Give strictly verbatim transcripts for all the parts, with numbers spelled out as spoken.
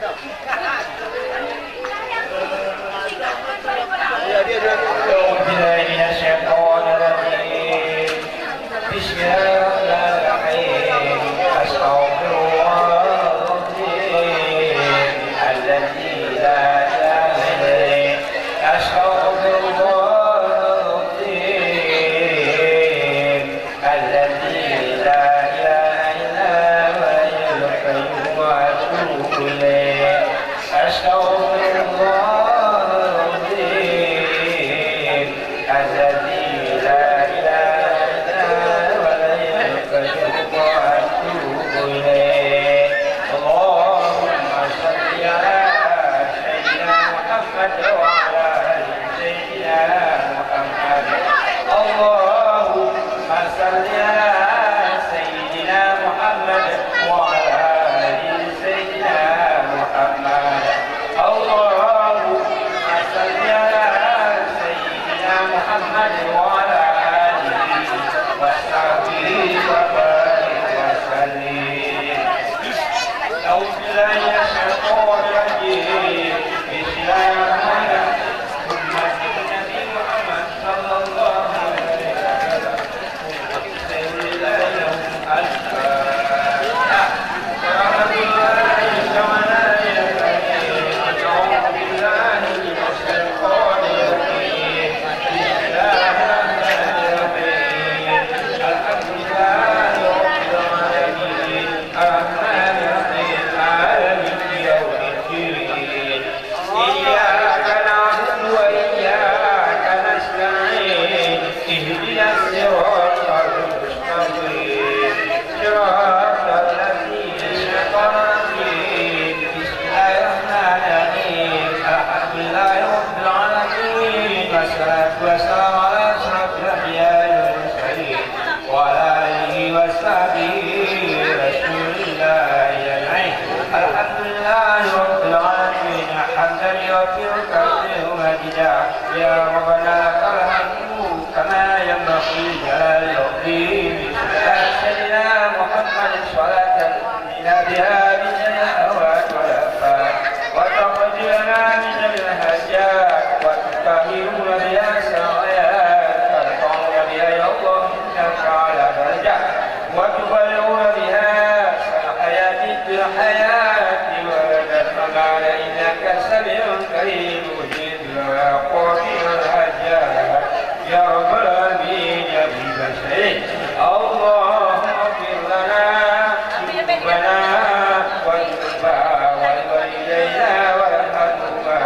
أعوذ بالله من الشيطان الرجيم. بسم الله الرحمن الرحيم. أستغفر الله العظيم الذي لا إله إلا هو. أستغفر الله العظيم الذي لا إله إلا هو الحي القيوم وأتوب إليه. أستغفر الله العظيم الذي لا إله إلا هو الحي القيوم وأتوب إليه. اللهم صل على سيدنا محمد وعلى آل سيدنا محمد. اللهم صل على سيدنا محمد وعلى آل سيدنا محمد. اللهم صل على سيدنا محمد وعلى آله وصحبه وبارك وسلم. أعوذ بالله من الشيطان الرجيم. بسم الله الرحمن الرحيم. أمة النبي محمد صلى الله عليه وسلم. بسم الله الرحمن الرحيم. ورحمة الله تعالى وبركاته. أعوذ بالله من الشيطان الرجيم. بسم الله الرحمن الرحيم. الحمد لله رب العالمين. الرحمن الرحيم. مالك يوم الدين. إياك نعبد وإياك نستعين. اهدنا الصراط المستقيم. صراط الذين أنعمت عليهم. بسم الله الرحمن الرحيم. الحمد لله رب العالمين. والصلاة والسلام على أشرف الأنبياء والمرسلين. وعلى آله وصحبه رسول الله أجمعين. الحمد لله رب العالمين. حمدا يوافي كماله ومزيده. يا ربنا لك الحمد كما ينبغي لجلال وجهك. على سيدنا محمد صلاة تنجينا بها من جميع الأهوال والآفات. وتقضي لنا من جميع الحاجات. وتطهرنا بها سعيات. ترفعنا بها إلى الله إنك أعلى درجات. وتبلغنا بها أقصى الحياة في الحياة وأبد الممات إنك سميع قريب مجيب الدعاء قاضي الحاجات. يا رب العالمين يا مجيب السائلين. اللهم اغفر لنا ذنوبنا وذنوب والدينا وارحمهما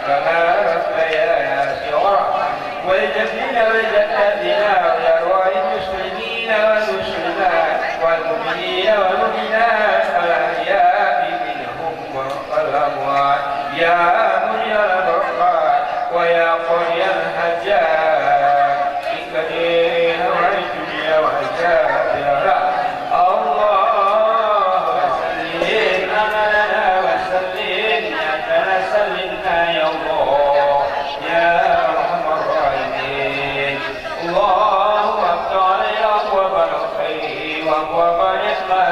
كما ربيانا صغارا. ولجدنا ولجداتنا ولأرواح المسلمين والمسلمات والمؤمنين والمؤمنات الأحياء منهم والأموات. يا مجيب البركات ويا قاضي الحاجات. اقض حوائج الدنيا وحوائج الآخرة. اللهم سلم أماننا وسلم نياتنا، سلمنا يا الله يا أرحم الراحمين. اللهم افتح علينا أبواب الخير وأبواب الرحمة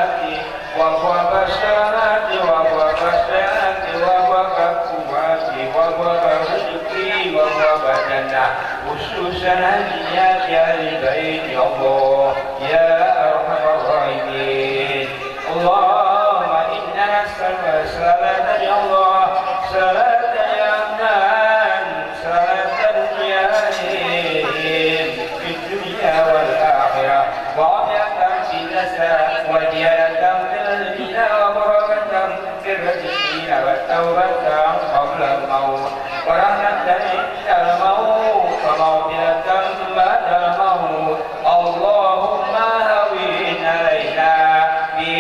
وأبواب السعادة وأبواب السعادة وأبواب القوة وأبواب الرزق وأبواب الجنة، خصوصا هذه النيات أهل البيت يا الله يا أرحم الراحمين. اللهم إنا نسألك سلامة يا الله، سلامة يا أمان، سلامة يا رحيم في الدنيا والآخرة، وعافية في النساء، وزيادة في الغنى، وبركة في الرزق، وتوبة قبل الموت، ورحمة عند الموت، ومغفرة بعد الموت. اللهم هون علينا في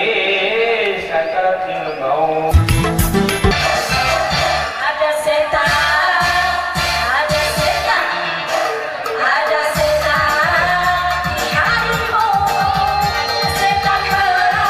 سكرة الموت. Ada setan, ada setan, ada setan di hatimu. Setan berat,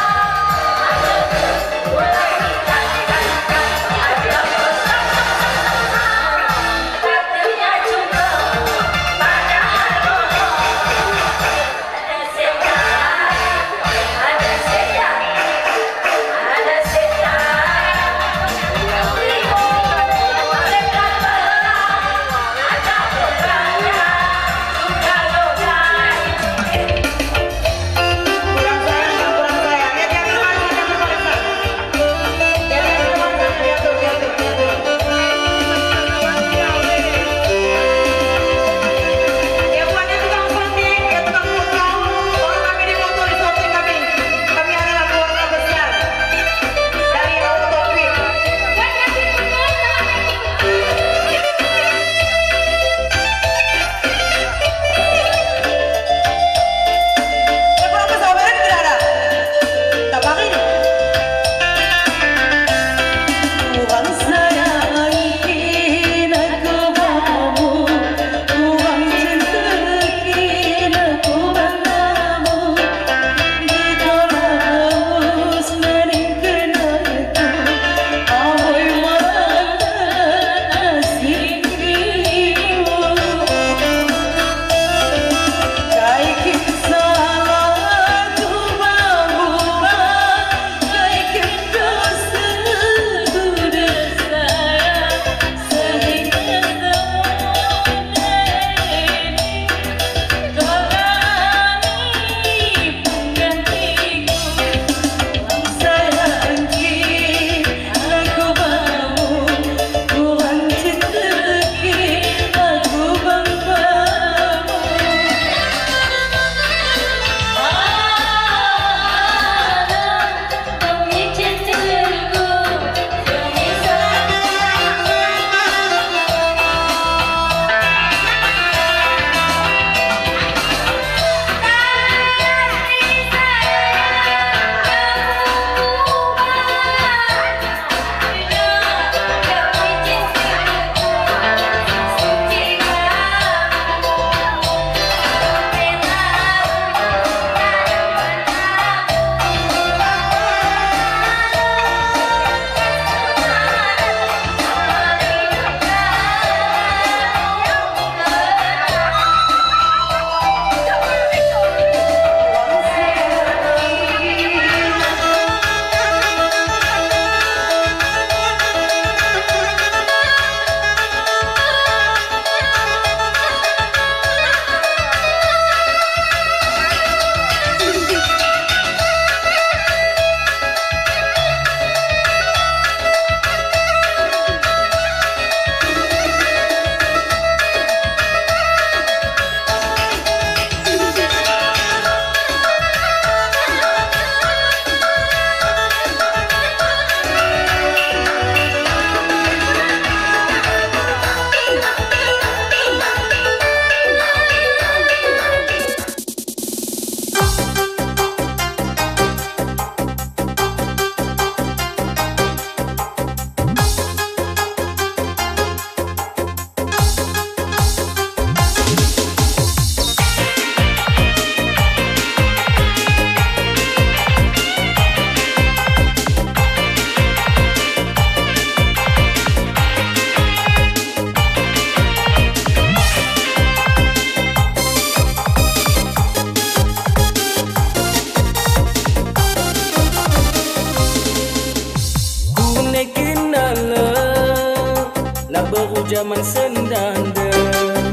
Baru jameun seundang deuh,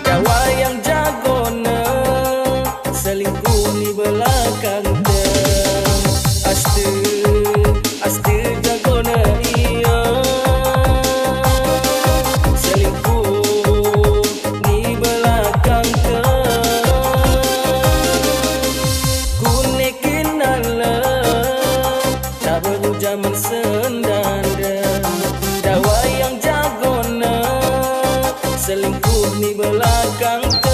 dawa nyang jagoe neuh, seulingkuh di beulakang teuh. Asteue, asteue jagoe neuh, iya, seulingkuh di beulakang teuh. Keuneuk keunan lé, tabaru jameun seundang deuh, dawa nyang jagoe neuh, seulingkuh di beulakang teuh.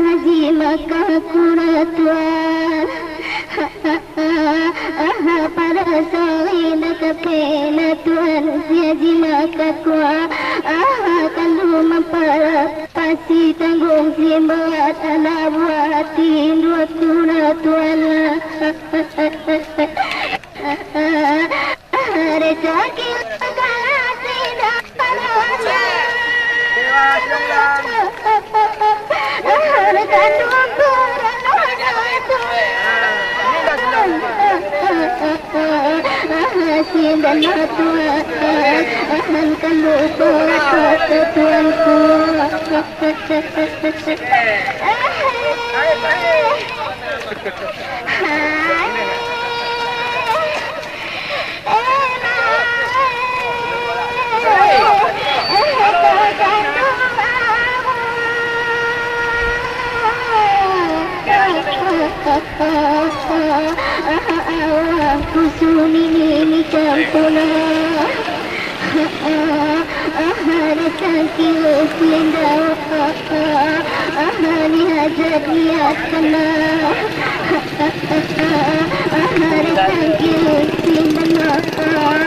Haji Makkah kura tuan. Aha, para sori dakape na tuan si Haji Makkah kua. Aha, kalu meuparat pasi tanggong si beurat anak buah hati dua kura tuan. Rezeki Kusuni nini campuna. Aha, datang kira sindawa. Aha, ni hajat niat kena. Aha, datang kira sindawa.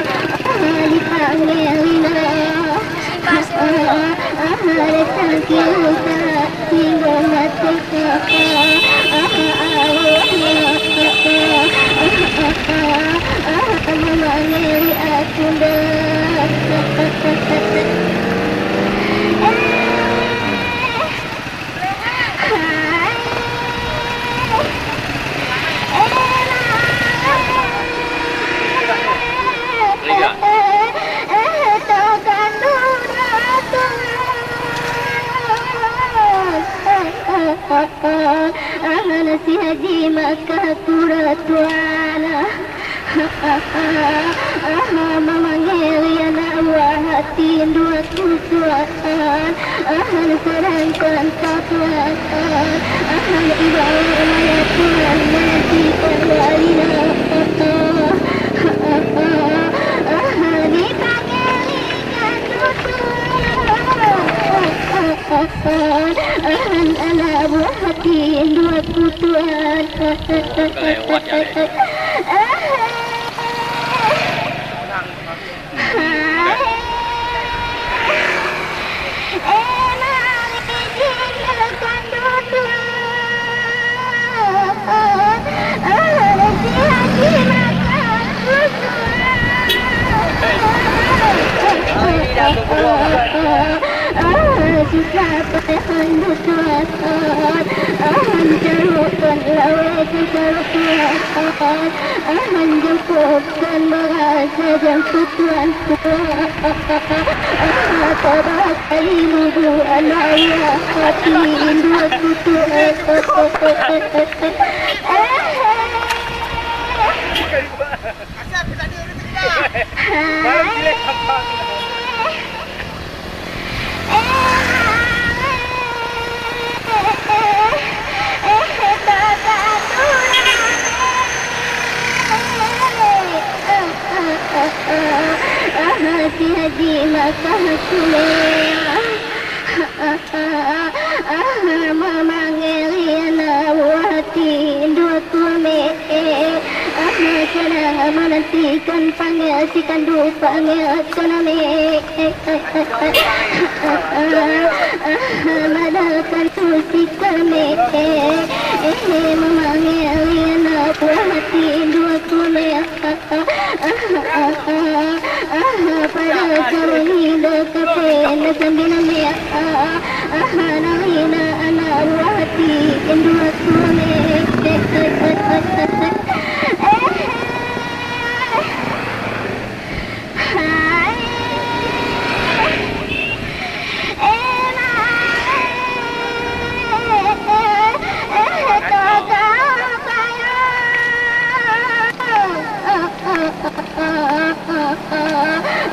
Aha, ni panggil Rina. Aha, datang kira sindawa mata. Aha, aha, aha, aha, aha, aha, memanggil aku dah. Aha, si Haji Makkah kura tuan. Aha, memanggil anak buah hati dua tuan. Aha, sedangkan tuan. Aha, ibarat mayat tuan menantikan wali. Aha, dipanggil ikan tuan. Aha, anak buah hati dua tuan. Susah payah handu tuan, ahan jarokan lawai kejar tuan, ahan jemput. Kan merasa jangkut tuan-tuan. Tabah kali mubu anak ayah hati rindu aku tuan. Hai. Si Haji Makkah Kuliah. Memanggil anak buah hati dua kami. Aha, sedang menantikan panggil si kandung panggil kami. Aha, madalkan tu si kami. Eh, memanggil anak buah hati dua kami. Aha, pada kami dah kape na sambil nami. Aha, nami na anak buah hati dua kami.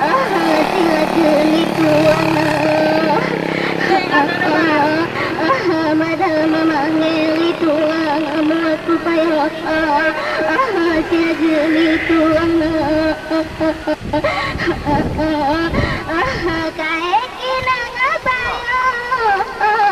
Aha, si Raja Lituang. Aha, mada memanggil Lituang, amu aku payah. Aha, si Raja Lituang. Aha, kain inang payah.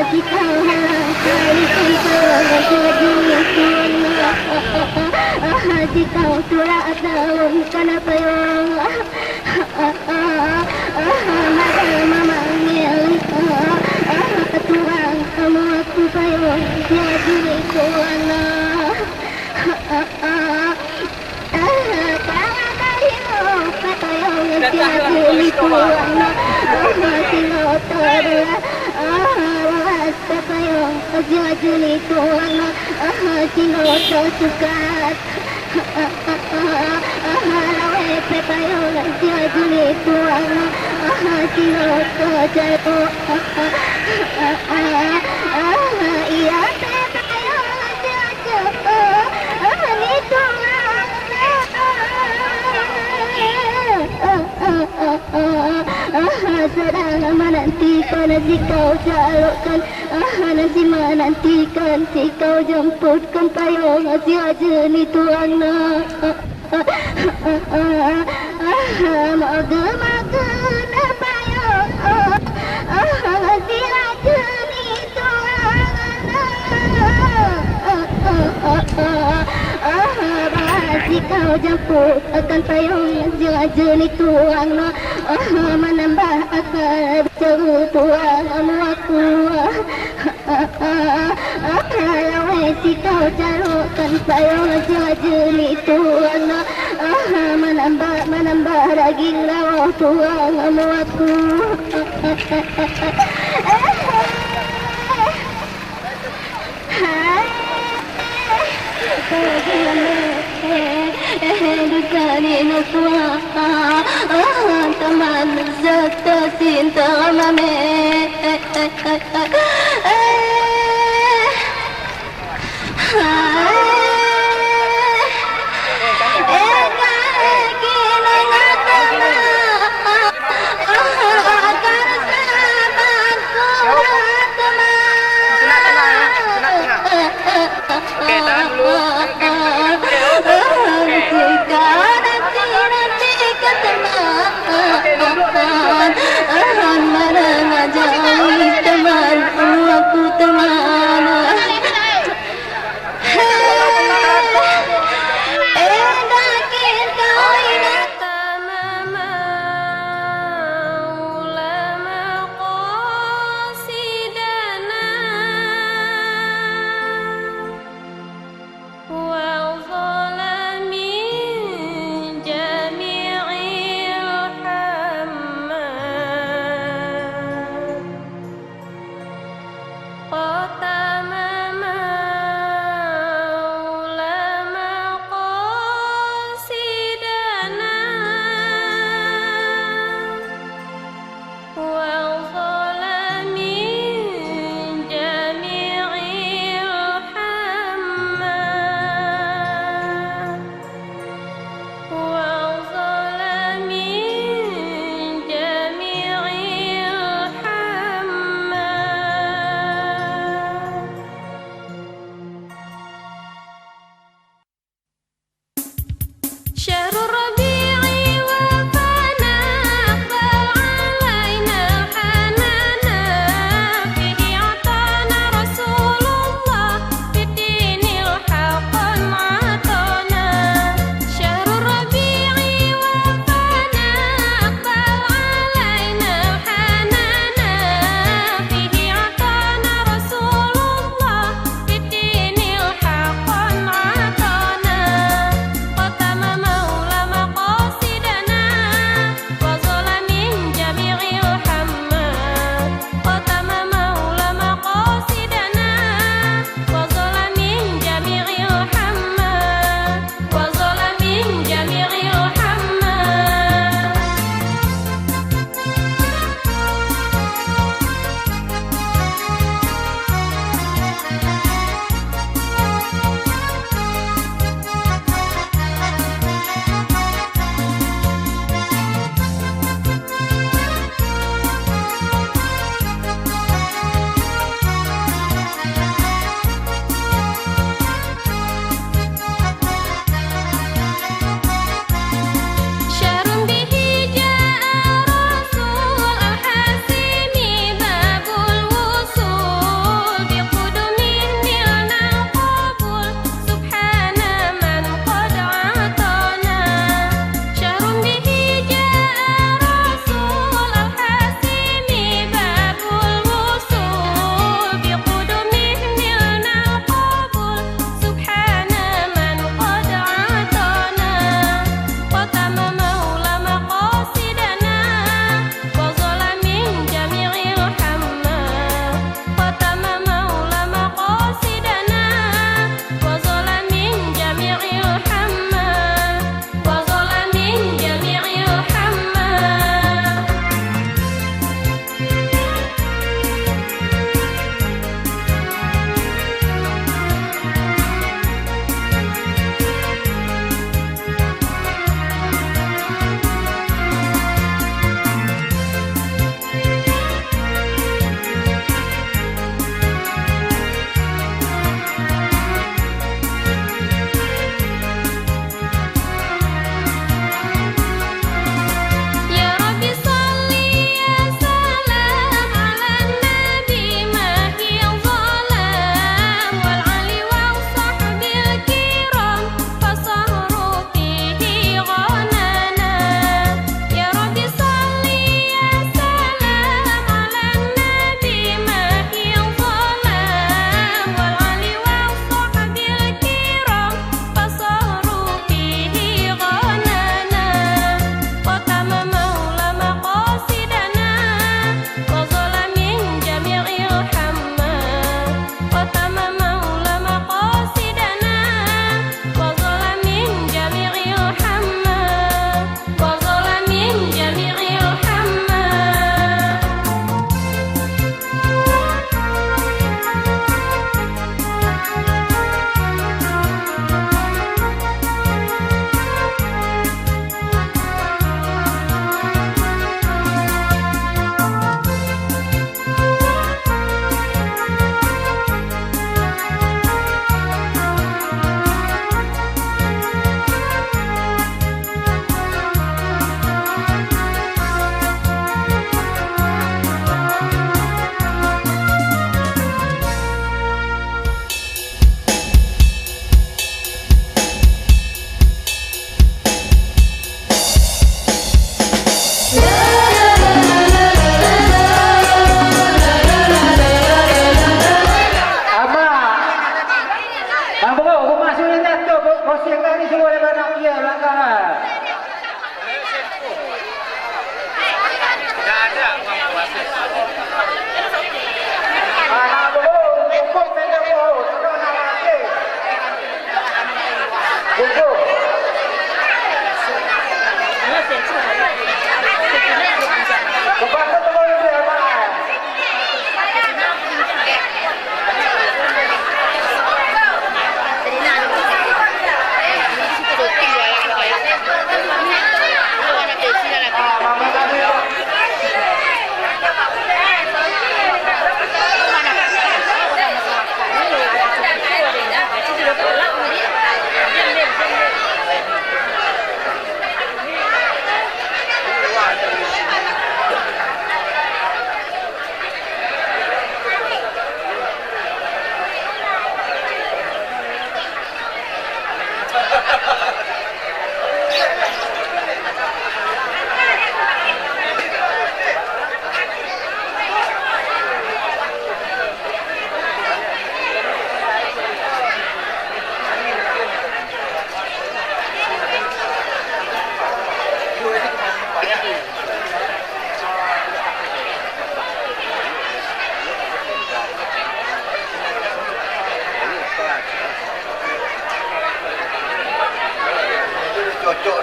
Jikau halang kali kantong jadi tuan. Jikau tulak daun kana payong. Mada mamang ngieng. Tuan kamu aku payong jadi tuan. Sedang menantikan jikau jalukkan, ah, nasi menantikan jikau jemputkan payong siajeuni tuang na. Mage-mage na payong, ah, siajeuni tuang na. Ah, bah jikau jemputkan payong siajeuni tuang na. Ah, menambah akan bicara tuang amu aku. Ah, lawai sikau jalukkan payong siajeuni tuang na. Ah, menambah, menambah daging lawa tuang amu aku. Hai. Teuma, teuma, teuma, teuma, Oke, tahan dulu. Oke, duduk. Oke. Oke, duduk, duduk.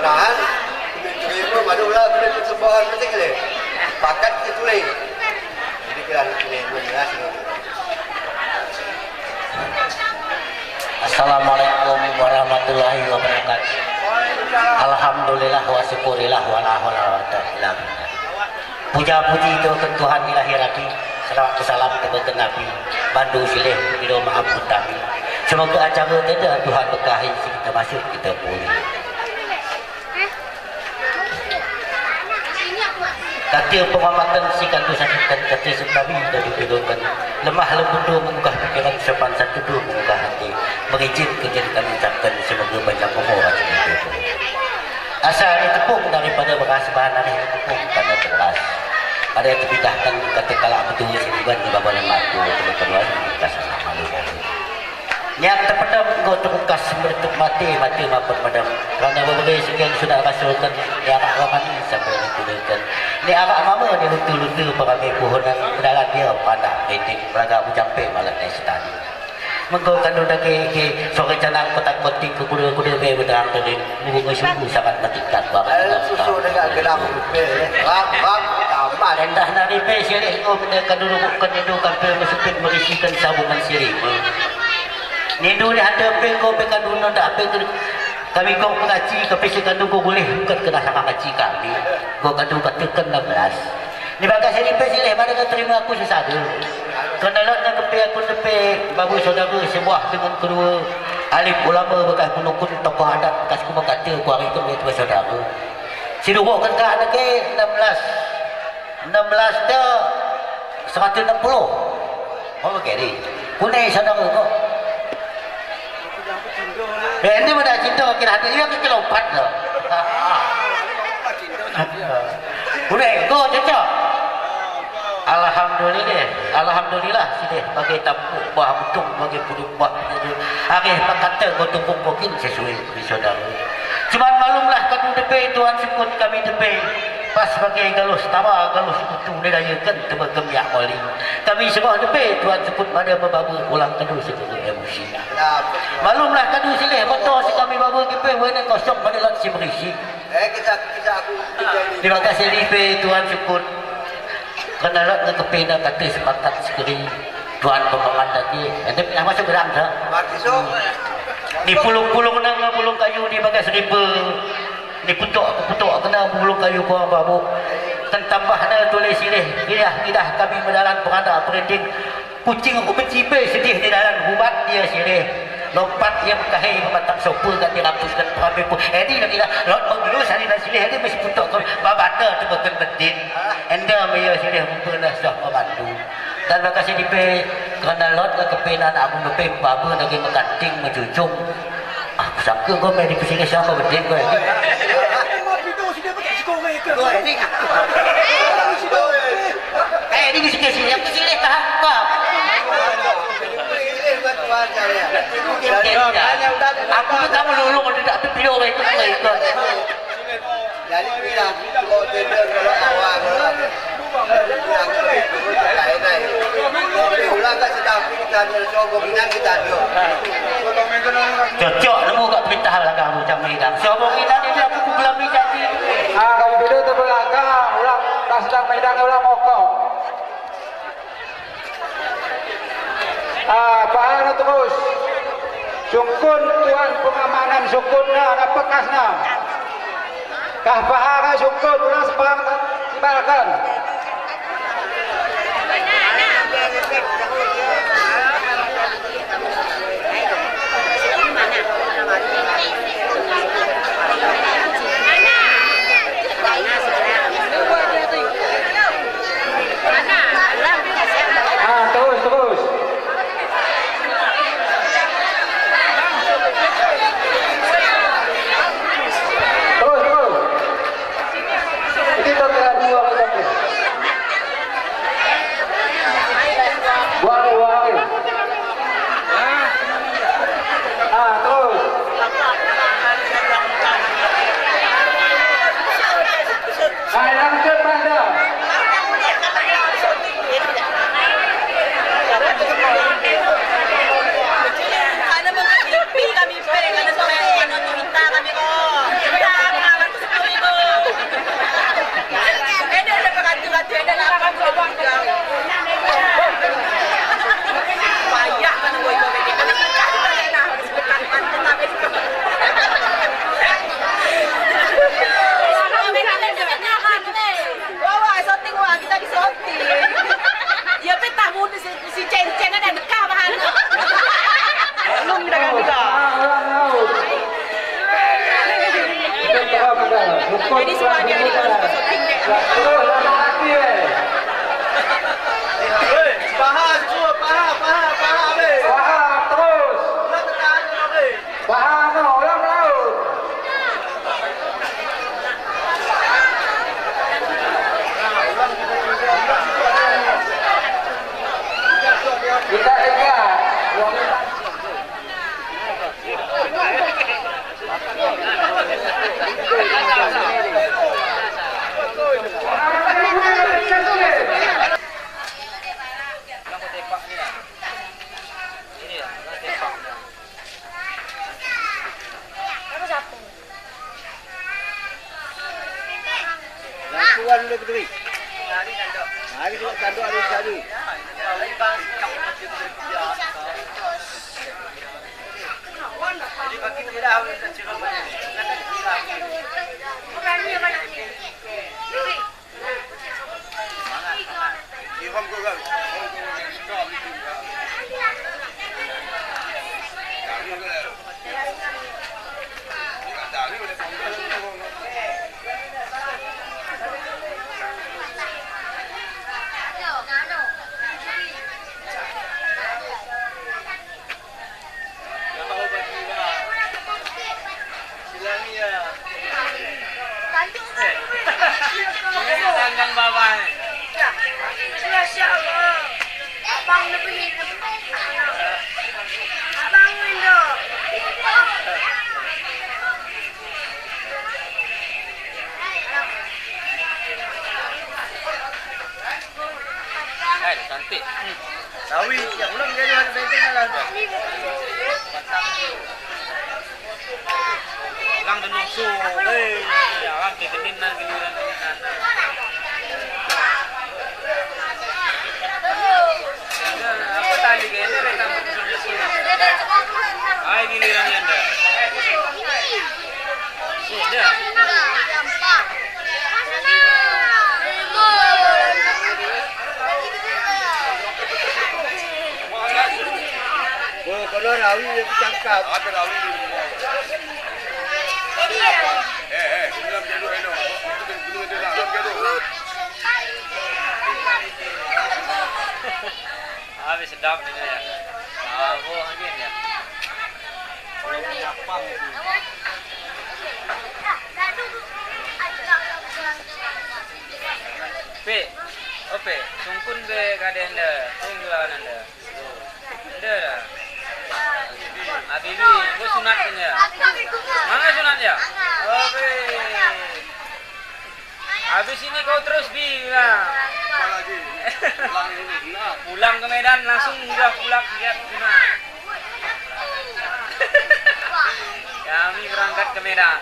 Tahan, turi-turi pun baru lah boleh persembahan penting ni. Pakat ke tulis. Jadi kira tulis pun jelas ni. Assalamualaikum warahmatullahi wabarakatuh. Alhamdulillah wa syukurillah wa la haula wa la quwwata illa billah. Puja-puji keu Tuhan Ilahi Rabbi, salawat salam keu Nabi, bandu sileh, bidôh maaf utami. Seumoga acara teuda Tuhan beukahi, seumoga masuk kita pulih. Kata penghormatan si kadu sakit dan kata sentabi dari kedudukan lemah lembut tu mengubah pikiran sopan satu tu mengubah hati. Mengizin kejadikan ucapkan semoga panjang umur hati. Asal ditepung daripada beras, bahan habis ditepung tanda beras. Pada yang terpindahkan kata kalak betul seniban di bawah lemah tu, teman-teman, kita sama malu. Nyang teupeutam goe teukukas meureutôk maté, maté mapon madam. Kareuna beubeude sikeng sudah rasulkan, ni arak ramani sampai dikulekan. Ni arak mama ni lutu-lutu peurami puhonan, dalam dia panah, rinting, belaga bujang pé malam ni setani. Mengko kandung daging ke, sore canang kotak-kotik ke kuda-kuda be beudang teuling. Bunga sungguh sangat matikan. Ayo, susu dengan gelang putih. Bang, bang, tambah. Endah nari pe sirih ko benda ka dulu bukan itu kampil mesepit merisikan sabungan sirih. Nindu ni ada pe ko pe ka dulu ndak pe ke kami kong pengaci ke pisi kandung ko boleh bukan kena sama kaci kami. Ko kandung katakan enam belas. Di bagah sini pe sileh mana ka terima aku sesada. Kena lok na kepe aku tepe babu saudara sebuah dengan kedua alim ulama bekas penukun tokoh adat bekas kuma kata ku hari tu itu saudara. Sidroe keudroe lagèe enam belas. Enam belas tu seratus enam puluh. Oh, oke, ni. Kunai sana tu. Eh, ini mana cinta kira hati dia ke lompat tu. Kunai, go cocok. Alhamdulillah, alhamdulillah sideh bagi tampuk bah untung bagi puduk bah. Hari pakata go tumpuk bokin sesuai. Saudara. Cuman malumlah kami teupée Tuhan seupôt kami teupée. Pas bagi galus taba, galus kutu didayekan teubeukeum yak moli. Kami seumoh teupée Tuhan seupôt pada meubabu ulang kadu seupôt emosi. Malumlah kadu sileh moto si kami babu kipée wene kosong pada lat si berisi. Terima kasih teupée Tuhan seupôt. Keunan lôn ngon keupina kata sepakat sikali Tuhan peumangat lagi. Ente pernah masuk dalam tu? Di pulung-pulung na ngon pulung kayu di bagas riba. Di putok-putok kena pulung kayu kuang babu. Kan tambah na tuléh sileh, idah-idah kami meudalan peurada peurinding. Kucing aku benci pe sedih di dalam ubat dia sileh. Lompat ia meukahe meubatang sopa kat di rapus dan peramai pun. Eh, di lagi dah. Lôn mengelus hari dan sileh, eh, di mesti putok ke babata tu bukan betin. Enda maya sileh muka dah sah membantu. Dan lokasi di pe kerana lôn ke kepe anak aku bepe baba lagi mengganting menjujung. Ah, sangka kau main di pesini sama betin kau ini. Eh, ini mesti kasih yang kecil eh tahan kau. Aku tu kamu lulung ada tak tu pilo itu itu. Jadi bilang kau tender kalau awak. Ulang kat sedang kita ada coba bilang kita ada. Cocok nemu kat perintah belakang macam ni dah. Coba kita ni dia aku pulang ni jadi. Ah, kalau beda tu belakang ulang dah sedang main ulang mokok. Ah, pahana terus. Sungkun tuan pengamanan sungkun na, na bekas na. Kah pahana sungkun ulang sebarang tibakan. Ah, terus, terus. Terus, terus. Ini tak kira dua orang. Si Cen-Cen ada dekah bahan. Belum kita kan kita. Jadi, sebab dia ada kosong-kosong tinggi. Paha, paha, paha, paha, weh. Paha terus. Paha terus. Paha no, ulang melaut. Kita ingat. Langsung le beutôi. Mari tandok, mari tandok, mari tandok. Hai, cantik. Tawi, ya, ulang jadi ada benteng lah. Ulang dengan su, hei, ya, ulang ke kenin nan, giliran nan. Apa tadi ke? Ini mereka. Hai, giliran anda. Oh, kalau rawi dia tertangkap. Ada rawi di rumah. Eh, eh, dalam jalur eno. Dalam jalur. Habis sedap ni ya. Ah, oh, angin ya. Kalau menyapa itu. Pek, oh Pek, sungkun be gadeh anda, sungkun anda. Anda dah. Habibi, bu sunat anda. Mana sunat ya? Oh, Pek. Habis ini kau terus bi lah. Pulang ke Medan langsung udah pulang lihat sunat. Kami berangkat ke Medan.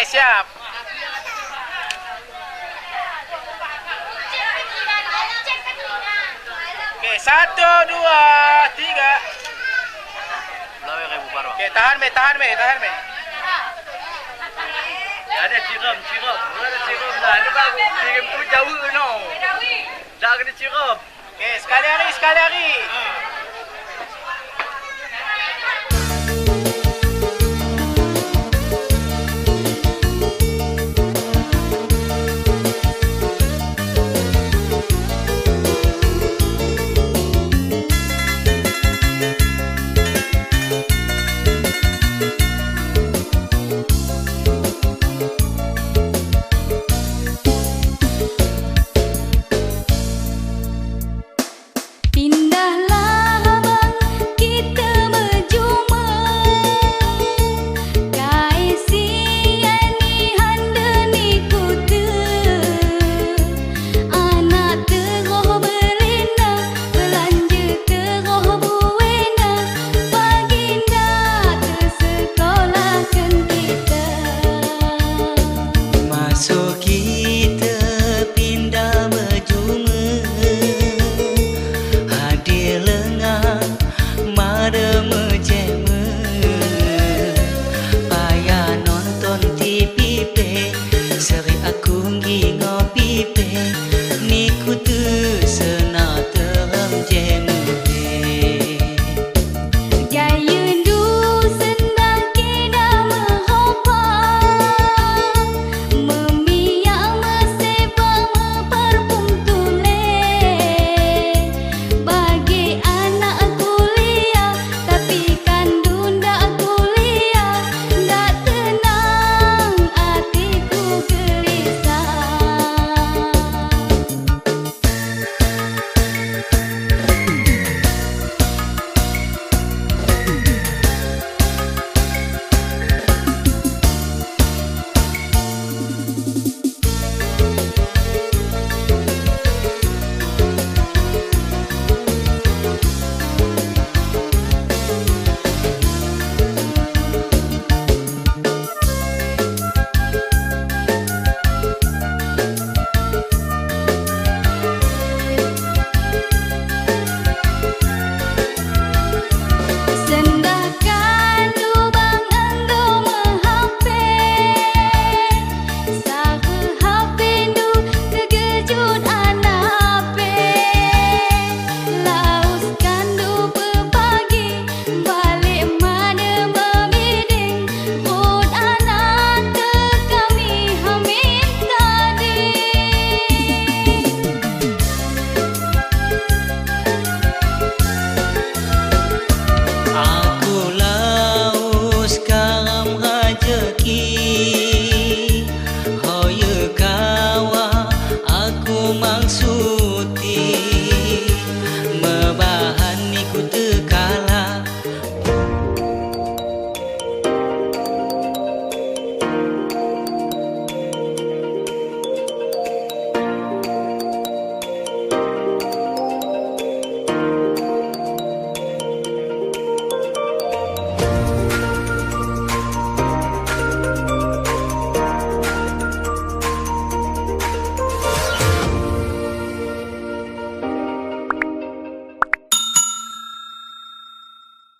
Siap. Oke, satu, dua, tiga. Oke, tahan meh, tahan meh, tahan meh. Ada cirem, cirem. Ada cirem dah. Ini baru kirim tu jauh no. Dah kena cirem. Oke, sekali hari, sekali hari.